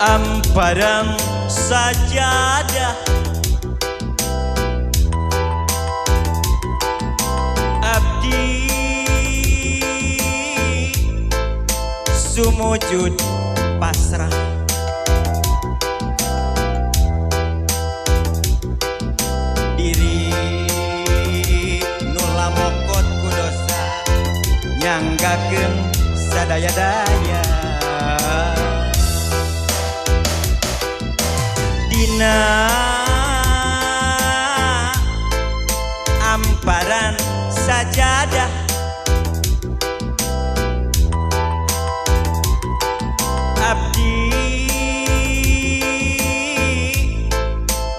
Amparan sajadah abdi sumujud pasrah diri nu lamokot ku dosa nyanggakeun sadaya-daya dina amparan sajadah abdi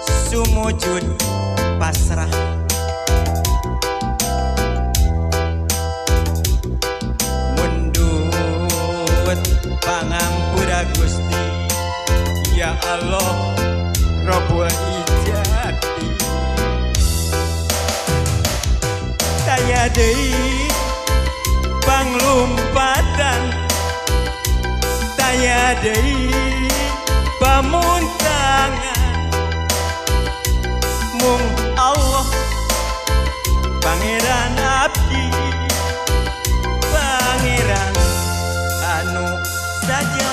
sumujud pasrah mundut pangampura Gusti ya Allah Rabbul Ijati taya deui panglumpatan taya deui pamuntangan mung Allah Pangeran abdi Pangeran anu sajati.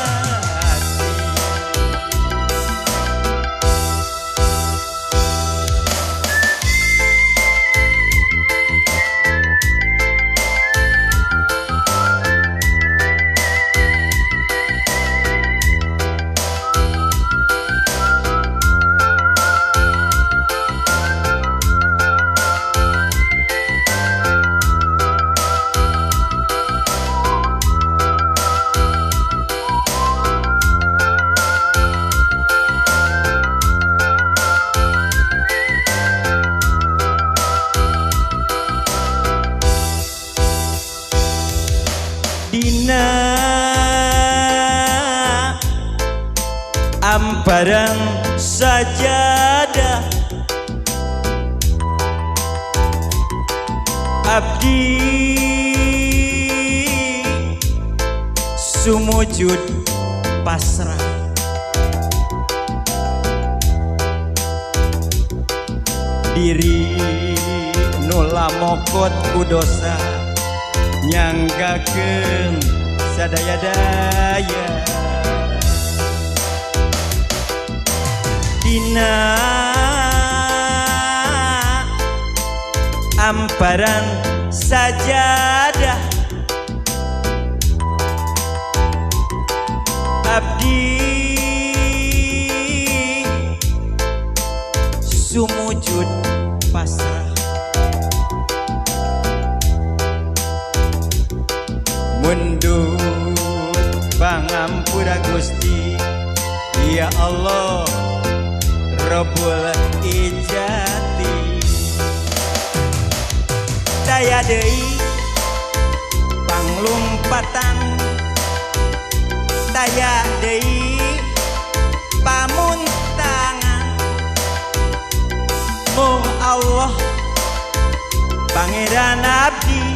Dina amparan sajadah abdi sumujud pasrah diri nu lamokot ku dosa nyanggakeun sadaya-daya dina amparan sajadah abdi sumujud pasrah mundut pangampura Gusti ya Allah Rabbul Ijati daya deui panglumpatan daya deui pamuntangan mung Allah Pangeran abdi.